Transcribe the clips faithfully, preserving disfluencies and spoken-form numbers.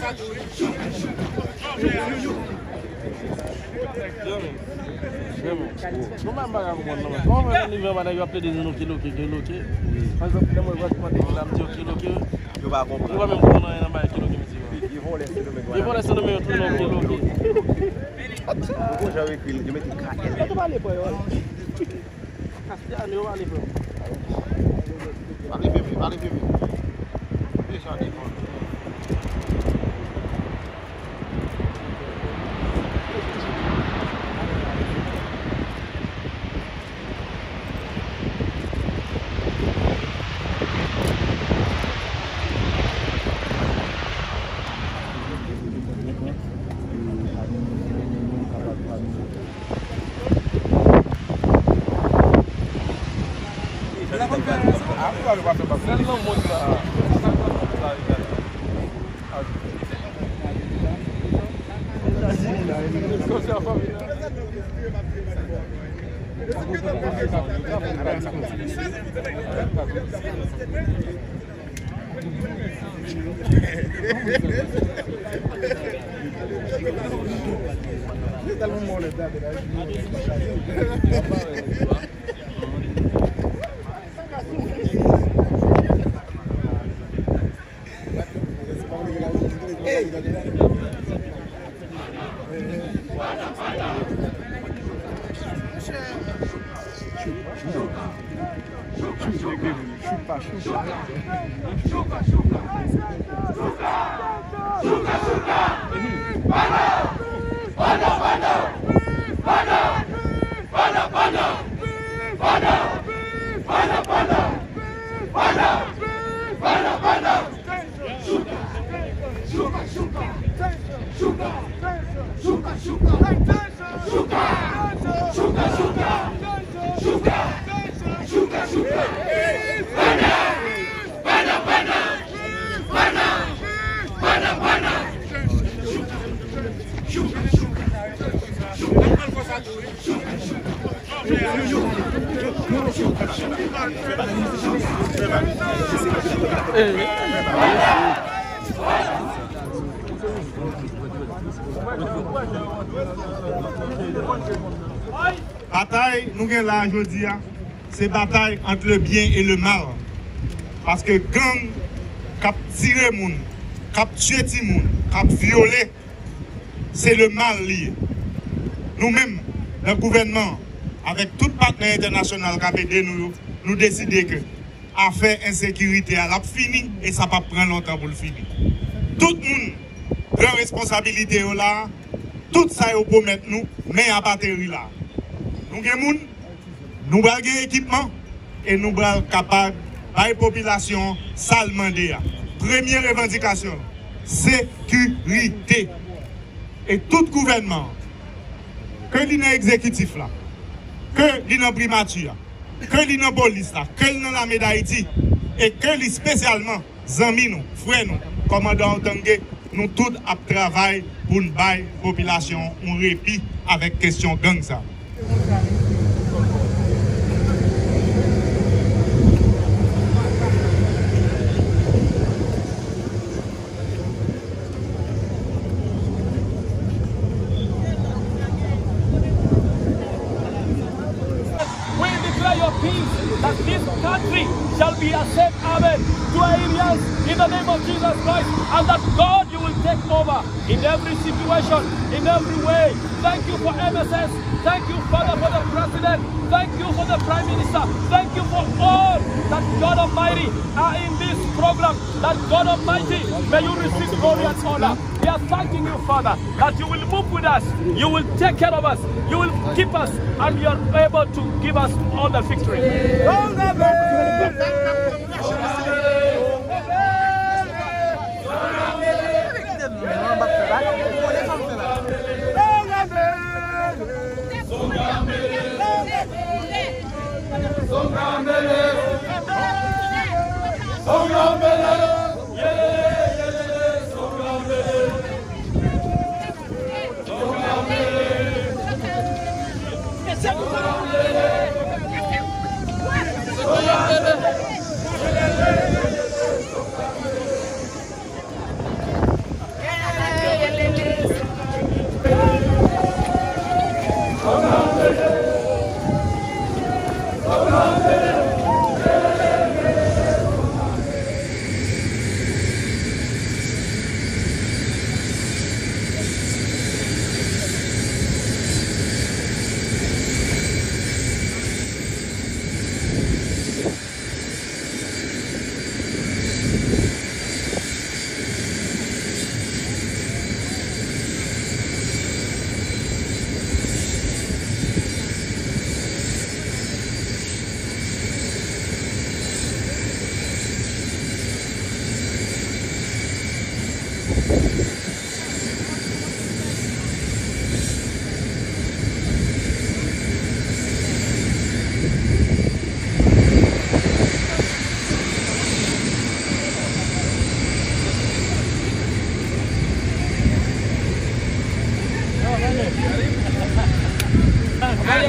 Non, men, bagay konprann non, men. Kòman fè nan nivo a nèg yo ap plede di nou kiloke, kiloke? Pa egzanp, lè mwen wè kòmantè ki la, m di yo kiloke. Yo pa konprann. Yo pa menm konprann anyen nan bagay kiloke, mesye. Yo vòlè Sendomeng yo tou non kiloke. Yo gon jan yo ekri l, yo mete K L. Yo tou pale panyòl. Castellano, allez, frère. Allez, bébé, allez, bébé. Deja devan. Batay nou gen la jodi a, se batay ant le byen e le mal. Paske gang k ap tire moun, k ap tiye timoun, k ap vyole, se le mal li ye. Nou menm, nan gouvènman, avèk tout patnè entènasyonal k ap ede nou yo, nou deside ke afè ensekirite a, l ap fini e sa p ap pran lontan pou l fini. Tout moun pran responsabilite yo la, tout sa yo pwomèt nou, men a bateri la. Nou gen moun, nou pral gen ekipman e nou pral kapab bay popilasyon sa l mande a. Premye revandikasyon, sekirite. E tout gouvènman, ke li nan egzekitif la, ke li nan primati a, ke li nan polis la, ke li nan lame Dayiti, e ke li espesyalman zanmi nou, frè nou, kòmandan Otange, nou tout ap travay pou n bay popilasyon yon repi avèk kesyon gang sa. We declare your peace, that this country shall be a safe haven to Haitians in the name of Jesus Christ, and that God, you will take over in every situation, in every way. Thank you for M S S. Thank you, Father, for the president. Thank you for the prime minister. Thank you for all that God Almighty are in this program. That God Almighty, may you receive glory and honor. We are thanking you, Father, that you will move with us, you will take care of us, you will keep us, and you are able to give us all the victory.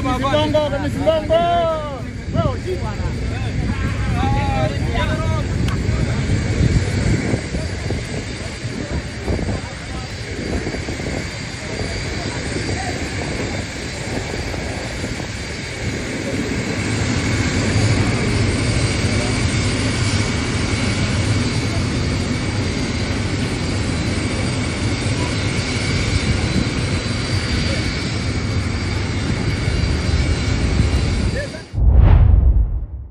Kòmisi Bongo, Kòmisi Bongo.